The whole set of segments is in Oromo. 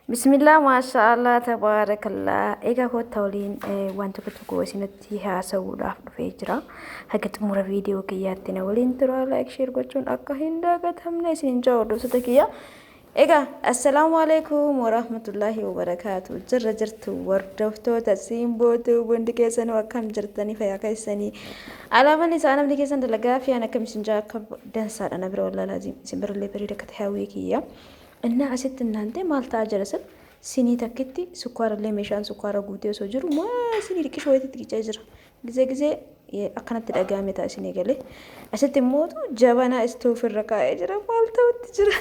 Bismillah maashaallah tabaarakallah. Egaa koottaa waliin waan tokko tokko isinitti haasa'uudhaaf dhufee jira. Haga xumura viidiyoo kiyyaatti na waliin tura, like share gochuun akka hin dagatamne isinin jaa hordoftoota kiyya. Egaa assalaamu alaikum warahmatullaahi wabarakaatu. Jirra jirtu hordoftoota Simbootuu, hundi keessanuu akkam jirtanii, fayyaa keessanii? Alaamaan isaa namni keessan dalagaa fi an akkam isin jaa, akka dansaadha na bira, wallaalaa isin birallee bareeda akka ta'e hawwii kiyya. Innaa asitti naantee maal ta'aa jira sin sinii takkitti sukkaarallee meeshaan sukkaara guutee osoo jiru maa sinii dhiqishoo wayiitti qicee jira. Gizee gizee akkanatti dhaga'ame ta'a isin eegalee. Asitti immoo jabanaa istoofirra kaa'ee jira, maal ta'utti jira.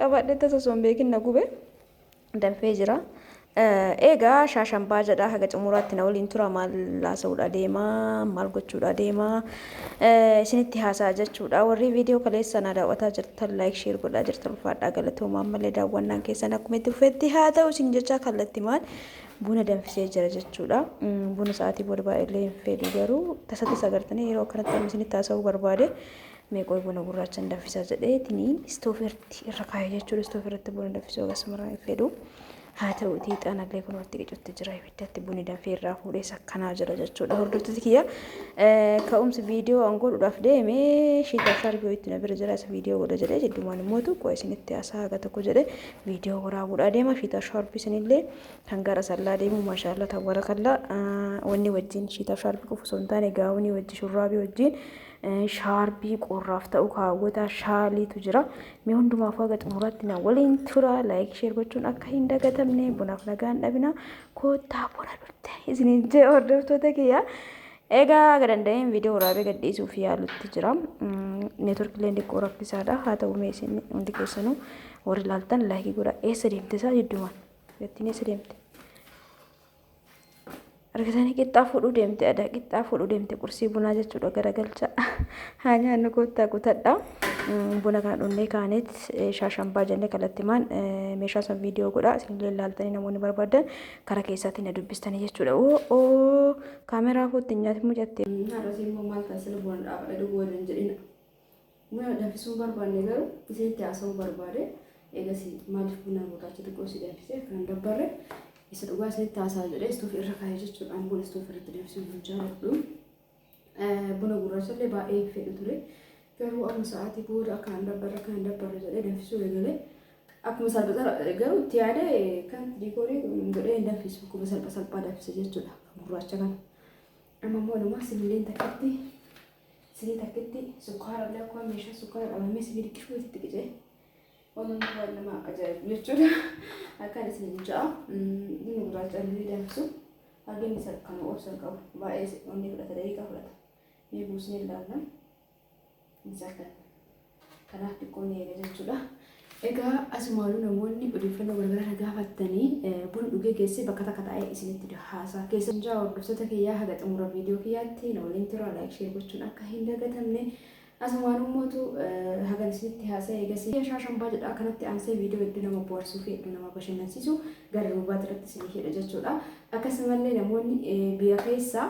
Qabadhee tasa osoo hin beekin na gube, danfee jira. Egaa shaashambaa jedha, haga xumuraatti na waliin tura. Maal haasa'uudha deema, maal gochuudha deema, isinitti haasa'a jechuudha. Warri viidiyoo kaleessa na daawwataa jirtan, like share godhaa jirtan, ulfaadhaa, galatoomaa. Ammallee daawwannaan keessan akkuma itti fufetti haa ta'u isin jechaa, kallattii maal buna danfisee jira jechuudha. Buna sa'aatii booda baay'eellee hin fedhu, garuu tasa tasa gartanii yeroo akkanatti amma isinitti haasa'uu barbaade, meeqoo buna gurraacha hin danfisaa jedhee tiniin istoofirti irra kaa'e jechuudha. Istoofirratti buna danfisuu akkasuma hin fedhu. Haa ta'uutii ixaanallee kun walitti qicutti jira ibiddatti, bunni danfee irraa fuudhee sakkanaa jira jechuudha. Hordoftoota kiyya, ka'umsi viidiyoo an godhuudhaaf deeme shiita shaarbii wayiitti na bira jira, isa viidiyoo godha jedhee, jiddumaan immoo tokko isinitti haasaa haga tokko jedhee viidiyoo waraabuudhaa deema. Shiita shaarbii sanillee kan gara sallaa deemu, maashaallaa tabaarakallaa, wanni wajjin shiita shaarbii qofa osoo hin taane gaawunii wajjin, shurraabii wajjin, shaarbii qorraaf ta'u kaawwata shaaliitu jira. Mee hundumaafuu haga xumuraatti na waliin tura. Like share gochuun akka hin dagatamne. Bunaaf nagaan dhabina. Koottaa buna dhufte isiniin jee hordoftoota kiyya. Egaa haga danda'een viidiyoo waraabee gadhiisuuf yaalutti jira. Neetworkiileen xiqqoo rakkisaadha. Haa ta'u, mee isin hundi keessanuu warri ilaaltan like godha. Eessa deemte isaa jiddumaan? Gattiin eessa deemte? Argatanii qixxaa fuudhuu deemte, adaa qixxaa fuudhuu deemte, qursii bunaa jechuudha, garagalcha. Haa nyaannu, koottaa kutadha. Buna kana dhunnee kaaneet shaashambaa jennee kallattimaan meeshaa san viidiyoo godha. Isinillee ilaaltanii namoonni barbaadan karaa keessaatiin na dubbistanii jechuudha. Oo kaameraa kootti hin nyaatin mucatte. Har'as immoo maal taasisa buna dhaabadha dhuguu waliin jedhina. Buna danfisuu hin barbaanne, garuu isinitti haasa'uu barbaade. Eegas maaliif buna gurraacha xiqqoo si danfisee kan dabbarre isa dhugaa isinitti haasa'a jedhee istoofii irra kaa'ee jechuudha. An buna istoofii irratti danfisuu hin jaaladhu. Buna gurraacha illee baay'ee hin fedhu ture. Garuu amma sa'aatii booda akka hin dabbarre jedhee danfisuu eegalee. Akkuma salpha garuu itti yaadee kan diikoorii godhee hin danfisu. Akkuma salpha salphaa danfisa jechuudha gurraacha kana. Amma immoo walumaa siniileen takkitti, sinii takkitti sukkaara illee akkuma meeshaa sukkaara dhabamee sinii dhiqishuu itti qicee. Waan waan nama ajaa'ibu jechuudha. Akkan isin ja'a. Bunni gurraacha illee danfisu. Hagin isa kan obsa qabu. Baay'ee onni fudhata, daqiiqaa fudhata. Mee buusnee ilaalla. Isa kan. Kanaaf xiqqoo ni eega jechuudha. Egaa asumaanuu namoonni odeeffannoo garagaraa na gaafattanii, buna dhugee geessee bakka takka taa'ee isinitti haasaa keessa. Jaa hordoftoota kiyyaa, haga xumura viidiyoo kiyyaatti na waliin tura, like share gochuun akka hin dagatamne. Asumaan immootu hagan isinitti haasa'e eegasii shaashambaa jedha, kanatti aansee viidiyoo hedduu nama bohaarsuu fi hedduu nama bashannansiisu gara duubaatti irratti isinii hidha jechuudha. Akkasumallee namoonni biyya keessaa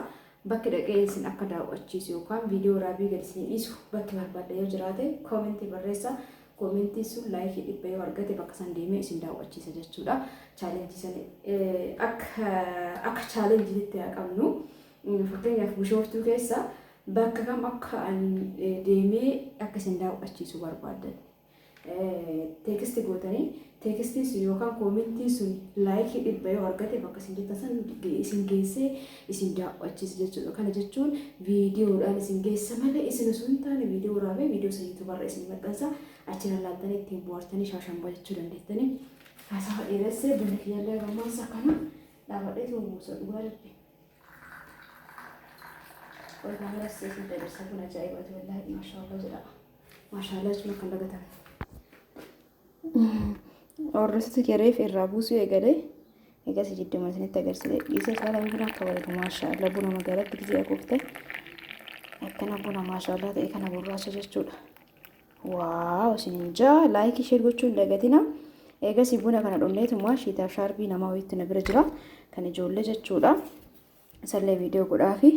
bakki dhaqee isin akka daawwachiisu yookaan viidiyoo waraabee gadi isinii dhiisu bakki barbaadde yoo jiraate koomentii barreessa. Koomentii sun like 100 yoo argate bakka san deemee isin daawwachiisa jechuudha. Challenge san akka challengeitti haa qabnu. Fakkeenyaaf Bishooftuu keessa bakka kam akka deemee akka isin daawwachiisu barbaadan text gootanii, textiin sun yookaan koomentiin sun like 100 yoo argate bakka isin jettan san isin geessee isin daawwachiisa jechuudha. Kana jechuun viidiyoodhaan isin geessa malee isin osoo hin taane, viidiyoo waraabee viidiyoo san YouTubearra isin maxxansa, achirra laaltanii ittiin bohaartanii shaashambaa jechuu dandeettanii. Haasawa dheeressee, bunni kiyyallee gammaansa kana dhaabadheetu buusa, dhugaa dubbi. Qoy, kaameraa isin dabarsa, kun ajaa'ibaati wallaahi, maashaallah jedha. Maashaallah jechuun akka hin dagatamne. Hordoftoota kereef irraa buusuu eegalee egas jidduma isinitti agarsiise dhiisee saala buna akka bareedu, maashaallah, buna magaalatti gisee akoofte akkana buna maashaallah ta'e kana gurraacha jechuudha. Wow isinin jaa, like share gochuun dagatina. Eegas buna kana dhumneetuma shiitaaf shaarbii namaa wayiitti na bira jira kan ijoollee jechuudha. Isallee viidiyoo godhaafi.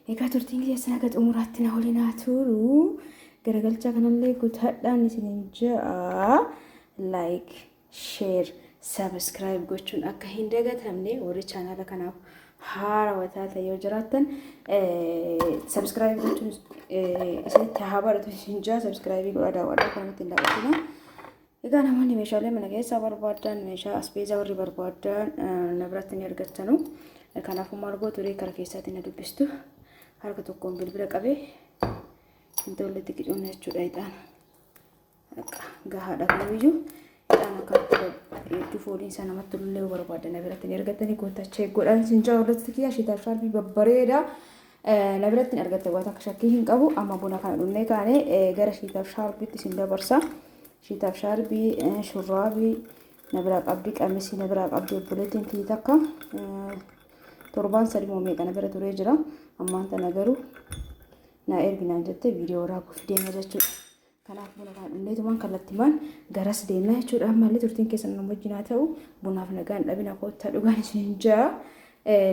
Egaa turtiin keessan haga xumuraatti na waliin haa turu. Garagalchaa kanallee kutaadhaan isinin ja'a. Like, share, Subscribe gochuun akka hin dagatamne. Warri chaanaala kanaaf haarawaa taatan yoo jiraattan subscribe gochuun isinitti haa baratu isin jaa. Subscribe godhaa, daawwadhaa, kanatti hin daawwatina. Egaa namoonni meeshaalee mana keessaa barbaadan, meeshaa asbeezaa warri barbaadan na biratti ni argattanu. Kanaafuu maal gootu ree? Kara keessaatiin na dubbistu. Harka tokkoon bilbila qabee hin tolletti qicuun jechuudha ixaana. Gahaadha kamiyyuu ixaana akkatti hedduu fooliin isaa namatti tolullee yoo barbaadan na biratti ni argattanii koottaa godhaan isin jaa. Hordoftoota kiyyaa, shiitaaf shaarbii babbareedaa na biratti ni argatta, waan akka shakkii hin qabu. Amma buna kana dhunnee kaanee gara shiitaaf shaarbiitti isin dabarsa. Shiitaaf shaarbii, shurraabii na biraa qabdi, qamisii na biraa qabdi. Obboleettiin tiyyi takka torbaan 3 moo meeqa na bira turee jira. Ammaan tana garuu naa erginaan jettee viidiyoo waraabuuf deema jechuudha. Kanaaf buna kana dhunneetumaan kallattimaan garas deemna jechuudha. Ammallee turtiin keessan nu wajjin haa ta'u. Bunaaf nagaan dhabina, koottaa dhugaan isin jaa.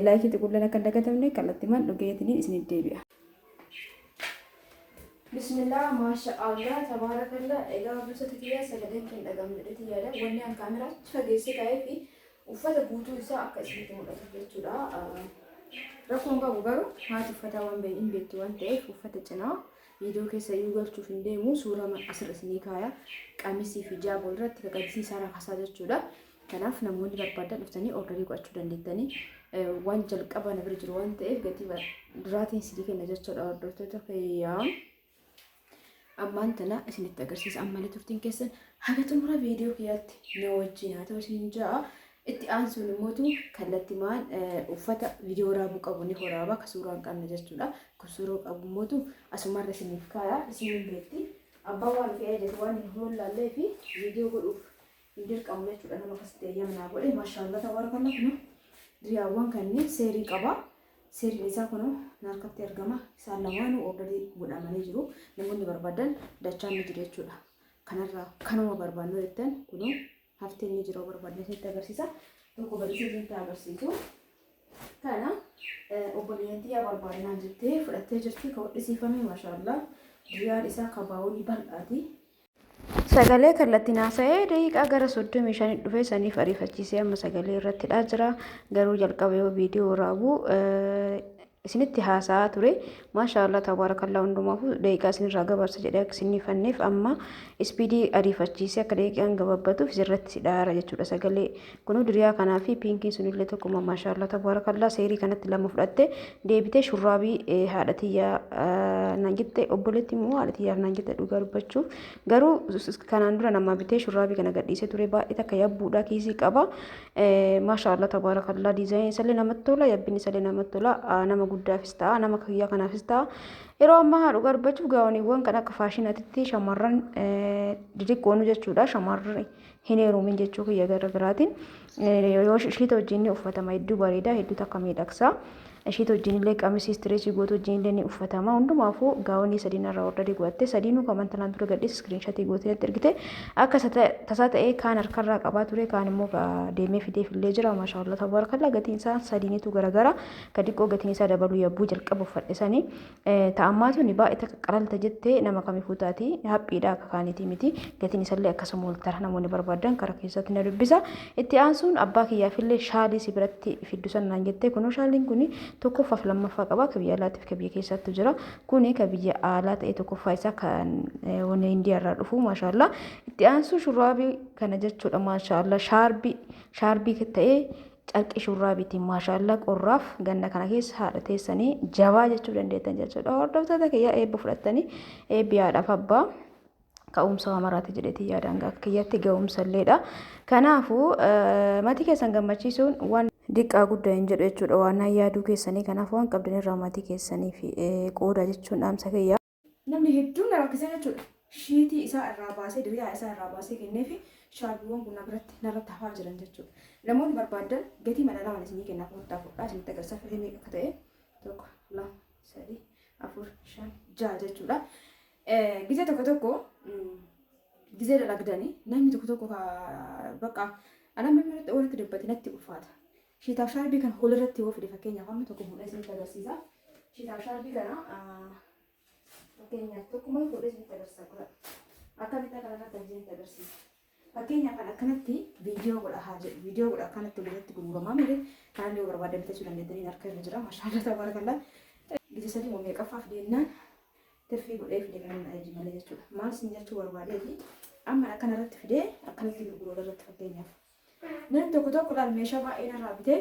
Like xiqulleen akka hin dagatamne. Kallattimaan dhugeetiniin isin deebi'a. Bismillah, maasha Allah, tabaarakallah. Egaa hordoftoota kiyyaa, sagaleen kan dhagahamu jedheeti yaada. Wanni an kaameraa fageessee kaa'ee fi uffata guutuu isaa akka isinitti mul'atuuf jechuudha. Rakkoon qabu garuu haati uffataa waan hin beektu waan ta'eef uffata cinaa viidiyoo keessa iyyuu galchuuf hin deemu. Suuraa asirra isinii kaaya. Qamisii fi jaaba walirratti kaqabsii isaa rakasaa jechuudha. Kanaaf namoonni barbaadan dhuftanii order godhachuu dandeettanii, waan jalqaba na bira jiru waan ta'eef gatii duraatiin isinii kenna jechuudha, hordoftoota kiyyaa. Ammaan tana isinitti agarsiisa. Ammallee turtiin keessan haga xumura viidiyoo kiyyaatti na wajjin haa ta'u isin ja'a. Itti aansuun immootu kallattimaan uffata viidiyoo waraabuu qabu ni waraaba, ka suuraa hin qabne jechuudha. Ka suuraa qabu immootu asumarra isiniif kaaya, isiniin beekti. Abbaan waan ofii ajajatu waan hin hollaallee fi viidiyoo godhuuf hin dirqamu jechuudha, nama akkasitti eeyyama naa godhe. Maashaallah, tabaarakallah. Kunoo diriyaawwan kanneen seerii qaba. Seeriin isaa kunoo na harkatti argama. Isaan lamaanuu order godhamanii jiru. Namoonni barbaadan dachaan ni jiru jechuudha. Kanarraa kanuma barbaannu jettan kunoo hafteen ni jira, barbaadan isinitti agarsiisa. Tokko bal'isee isinitti agarsiisu. Kana obboleeyyan tiyyaa barbaadnaan jettee fudhattee jirti. Ka hodhisiifame, maashaallah. Diriyaan isaa kabaa'oonii bal'aati. Sagalee kallattiin haasa'ee daqiiqaa gara 35 dhufee saniif ariifachiisee amma sagalee irrattidha jira. Garuu jalqaba yoo viidiyoo waraabu isinitti haasa'aa ture. Maashaallah, tabaarakallaa, hundumaafuu daqiiqaa isinirraa gabaabsa jedhee akka isin fanneef amma speed ariifachiisee akka daqiiqaan gabaabbatuuf isirratti dhaara jechuudha sagalee. Kunuu diriyaa kanaa fi pinkiin sunillee tokkuma, maashaallah, tabaarakallaa. Seerii kanatti lama fudhatte deebitee shurraabii haadha tiyyaa naan jette, obboleetti immoo haadha tiyyaaf naan jette. Dhugaa dubbachuuf garuu kanaan dura nama bitee shurraabii kana gadhiisee ture. Baay'ee takka yabbuudha, kiisii qaba. Maashaallah, tabaarakallaa, design isallee namatti tola, yabbinni isallee namatti tola, nama guddaafis ta'a, nama kiyyaa kanaafis ta'a. Yeroo ammaa dhugaa dubbachuuf gaawoniiwwan kan akka faashinaatitti shamarran xixiqqoonu jechuudha, shamarri hin heerumin jechuu kiyya, gara biraatiin yoo ishiita wajjin ni uffatama, hedduu bareeda, hedduu takka miidhagsa. Ishiita wajjin illee, qamisii stretch gootu wajjin illee ni uffatama. Hundumaafuu gaawonii sadiin irraa order godhatte. Sadiinuu kan mantalaan ture gadhiis screenshot gootee natti ergite. Akka tasaa ta'ee kaan harkarraa qabaa ture, kaan immoo deemee fideef illee jira. Maashaallah, tabaarakallaa, gatiin isaa sadiinitu garagara. Ka xiqqoo gatiin isaa dabaluu yabbuu jalqaba uffadhe sanii ta'ammaa tuni baay'ee takka qalalta jettee nama kamiifuu taati, haphiidha, akka kaanitii miti. Gatiin isallee akkasuma wal tara. Namoonni barbaadan karaa keessatti na dubbisa. Itti aansuun abbaa kiyyaafillee shaalii si biratti fiddu san naan jettee. Kunoo shaaliin kun tokkoffaaf lammaffaa qaba, ka biyya alaatiif ka biyya keessaattu jira. Kuni ka biyya alaa ta'e, tokkoffaa isaa kan wanni Indiyaa irraa dhufu, maashaallaa. Itti aansuun shurraabii kana jechuudha, maashaallaa, shaarbii ta'ee carqii shurraabiitiin, maashaallaa, qorraaf ganna kana keessa haadha teessanii jabaa jechuu dandeettan jechuudha. Hordoftoota kiyyaa, eebba fudhattanii, eebbi haadhaaf abbaa ka'umsa maraati jedheetii yaadaan akka kiyyatti ga'umsa illeedha. Kanaafuu maatii keessan gammachiisuun waan diqqaa guddaa hin jedhu jechuudha, waan yaaduu keessanii. Kanaaf waan qabdan irraa maatii keessanii fi qooda jechuun dhaamsa kiyya. Namni hedduun na rakkisa jechuudha. Shiitii isaa irraa baasee, diriyaa isaa irraa baasee kenneefi shaarbiiwwan kun na biratti narratti hafaa jiran jechuudha. Namoonni barbaadan gatii madaalamaan isinii kennaa, kottaa fudhaa. Isinitti agarsiisa firii meeqa akka ta'e: tokko, lama, sadii, afur, shan, jaha jechuudha. Gizee tokko tokko gizee dalagdanii namni tokko tokko bakka anamni irratti walitti dubbate natti ulfaata. Shiitaaf shaarbii kan holirratti yoo fide, fakkeenyaaf amma tokko fuudhee isinitti agarsiisa. Shiitaaf shaarbii kana fakkeenyaaf tokkuma fuudhee isinitti agarsiisa. Akkamitti akka irratti isinitti agarsiisa. Fakkeenyaaf kan akkanatti viidiyoo godha haa jedhu. Viidiyoo godha akkanatti walirratti gurguramaa miti. Kanaan yoo barbaaddan bitachuu dandeettanii harka irra jira. Maashaallah tabaarakallaa. Gisa sadii moo meeqaffaaf deemnaan tirfii godhee fide kan inni ajaji malee jechuudha. Maal sin jechuu barbaadeeti amma akkana irratti fidee akkanatti gurguru walirratti fakkeenyaaf. Namni tokko tokko laal meeshaa baay'ee narraa bitee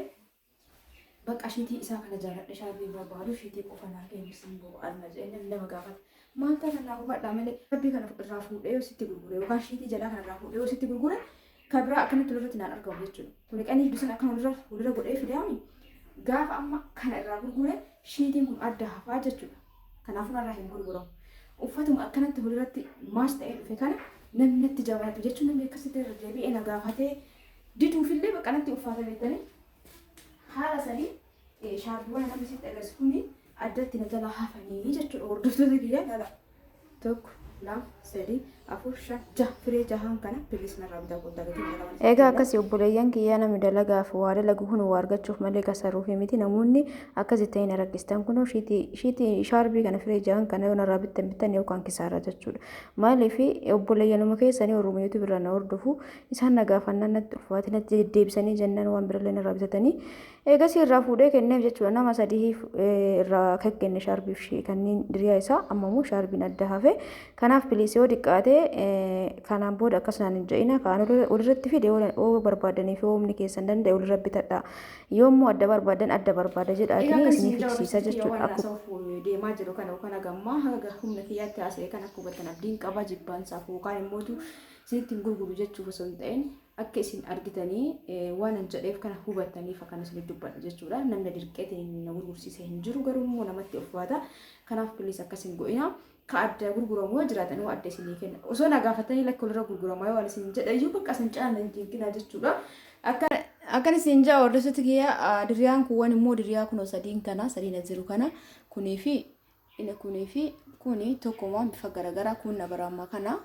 bakka shiitii isaa kana jaaladhe shaarbii barbaadu shiitii qofa naa kenni siin boba'an na jedhee namni nama gaafata. Maal ta'a naa hubadhaa malee rabbii kana irraa fuudhee yoo sitti gurgure yookaan shiitii jalaa kana irraa fuudhee yoo sitti gurgure kan biraa akkanatti walirratti naan argamu jechuudha. Kuni qanii bisan akkana walirra godhee fidaami gaafa amma kana irraa gurgure shiitiin kun adda hafaa jechuudha. Kanaafuu narraa hin gurguramu. Uffatuma akkanatti walirratti maas ta'ee dhufe kana namni natti jabaatu jechuun namni akkasitti irra deebi'ee na gaafatee diduufillee bakka natti ulfaata beektanii haala sanii shaarbiiwwan namni sitti agarsiisu kuni addatti na jalaa hafanii jechuudha hordoftoota kiyya lala. Tokko, lama, sadii, afur, shan, jaha firee jahaan kana bilis narraa bitaa koottaa gatii lama. Egaa akkasii obboleeyyan kiyyaa namni dalagaaf waa dalagu kun waa argachuuf malee kasaruufi miti namoonni akkasii ta'in rakkistan kunoo shiitii shaarbii kana firee jahan kana yoo narraa bittan bittan yookaan kisaara jechuudha. Maaliif obboleeyyanuma keessanii Oromoo YouTube irraa na hordofu isaan na gaafannaan natti ulfaate natti deddeebisanii jennaan waan birallee narraa bitatanii eegasii irraa fuudhee kenneef jechuudha. Nama sadii irraa kenne shaarbiif kanneen diriyaa isaa amma immoo shaarbiin adda hafe. Kanaaf please yoo xiqqaate kanaan booda akkasumaan hin jedhina kaan walirratti fide yoo barbaadanii fi humni keessan danda'e walirra bitadha. Yoo immoo adda barbaadan adda barbaada jedhaatii isinii fichisiisa jechuudha. Akkuma deemaa jiru kana yookaan hagammaa haga humna kiyyaatti haasa'e kan akka hubattan abdiin qaba jibbaansaaf yookaan immoo isinitti hin gurguru jechuuf osoo hin ta'in akka isin argitanii waan an jedheef kana hubattaniif akkana isinitti dubbadha jechuudha. Namni dirqeetiin na gurgursiise hin jiru garuu immoo namatti ulfaata. Kanaaf please akkas hin godhina. Ka adda gurguramu yoo jiraatan yoo adda isinii kenna. Osoo na gaafatanii lakka walirra gurguramaa yoo waan isin jedhe iyyuu bakka isin caalan hin jeeqinaa jechuudha. Akkan isin jaa hordoftoota kiyya diriyaan kuuwwan immoo diriyaa kunoo sadiin kana sadiin as jiru kana kunii fi inni kunii fi kuni tokkumaan bifa garaagaraa kun na baraamaa kana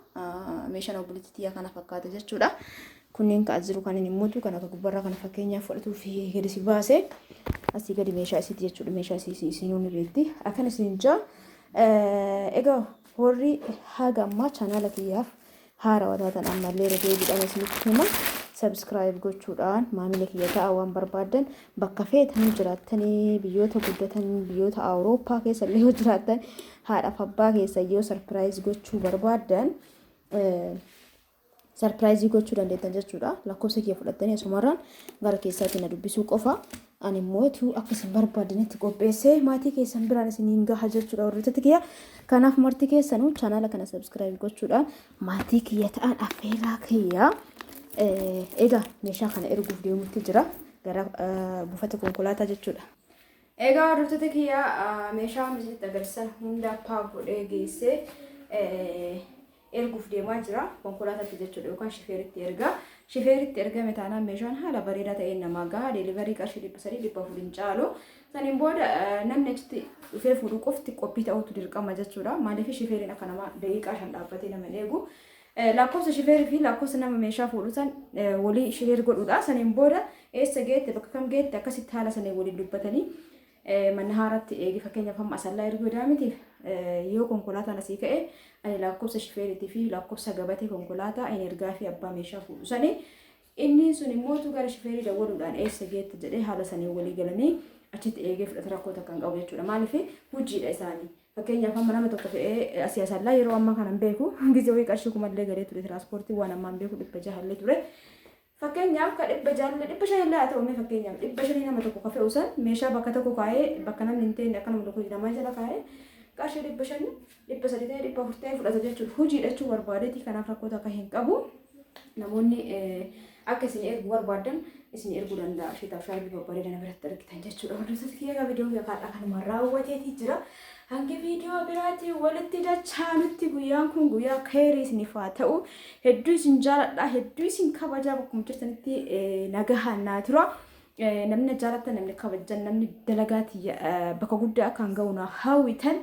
meeshaan obboleettii tiyyaa kana fakkaata jechuudha. Kunneen ka as jiru kan inni immoo kan akka gubbarraa kana fakkeenyaaf fudhatuu fi gadi si baase asii gadi meeshaa isiiti jechuudha. Meeshaa isii isinuu ni beekti. Akkan isin jaa egaa warri haga ammaa chaanaala kiyyaaf haarawaa taatan ammallee irra deebiidhaan isinitti hima. Subscribe gochuudhaan maamila kiyya ta'a waan barbaaddan bakka feetanii jiraattanii biyyoota guddatan biyyoota Awurooppaa keessa illee yoo jiraattan haadhaaf abbaa keessa yoo surprise gochuu barbaaddan surprise gochuu dandeettan jechuudha. Lakkoofsa kiyya fudhattanii asumarraan gara keessaatti na dubbisuu qofa. Ani immoo akka isin barbaadanitti qopheessee maatii keessan biraan isiniin gaha jechuudha hordoftoota kiyya. Kanaaf marti keessanuu chaanaala kana subscribe gochuudhaan maatii kiyya ta'an affeerraa kiyya. Egaa meeshaa kana erguuf deemutti jira gara buufata konkolaataa jechuudha. Egaa hordoftoota kiyya meeshaa isinitti agarsiisan hunda pack godhee geessee erguuf deemaa jira konkolaataatti jechuudha yookaan shifeeritti erga. Shifeeritti ergame taanaan meeshaan haala bareedaa ta'een namaa gaha delivery qarshii 300 400 hin caalu. Saniin booda namni achitti dhufee fuudhu qofti qophii ta'utu dirqama jechuudha. Maaliif shifeeriin akka namaa daqiiqaa 5 dhaabbatee nama hin eegu. Lakkoofsa shifeerii fi lakkoofsa nama meeshaa fuudhu san walii share godhuudha. Saniin booda eessa geette bakka kam geette akkasitti haala sanii waliin dubbatanii mana haaratti eegi fakkeenyaaf amma asallaa erguu miti yoo konkolaataan asii ka'e ani lakkoofsa shifeeriitii fi lakkoofsa gabatee konkolaataa inni ergaa fi abbaa meeshaa fuudhu sanii inni sun immoo gara shifeerii dawwaluudhaan eessa geette jedhee haala sanii walii galanii achitti eegee fudhata rakkoo takka hin qabu jechuudha. Maaliif hojiidha isaanii. Fakkeenyaaf amma nama tokko fe'ee asii asallaa yeroo ammaa kana hin beeku gizee wayii qarshii kumallee galee ture tiraanspoortii waan ammaa hin beeku 600llee ture. Fakkeenyaaf ka 600llee 500llee haa ta'u mee fakkeenyaaf 500 nama tokko ka fe'u san meeshaa bakka tokko kaa'ee bakka namni hin teenye akka nama tokko namaa jala kaa'ee qarshii 500 300 ta'ee 400 ta'ee fudhata jechuudha. Hojiidha jechuu barbaadeeti kanaaf rakkoo takka hin qabu. Namoonni akka isin ergu barbaadan isin erguu danda'a. Sheetaaf shaarbii babbareeda na biratti argitan jechuudha. Hordoftoota kiyya egaa viidiyoo kiyya kaadhaa kanuma raawwateeti jira. Hangi viidiyoo biraatiin walitti dachaanutti guyyaan kun guyyaa keerii isiniif haa ta'u. Hedduu isin jaaladha. Hedduu isin kabajaa bakkuma jirtanitti nagahaan naa tura. Namni na jaalatan, namni kabajan, namni dalagaa tiyya bakka guddaa akka hin ga'u na hawwitan.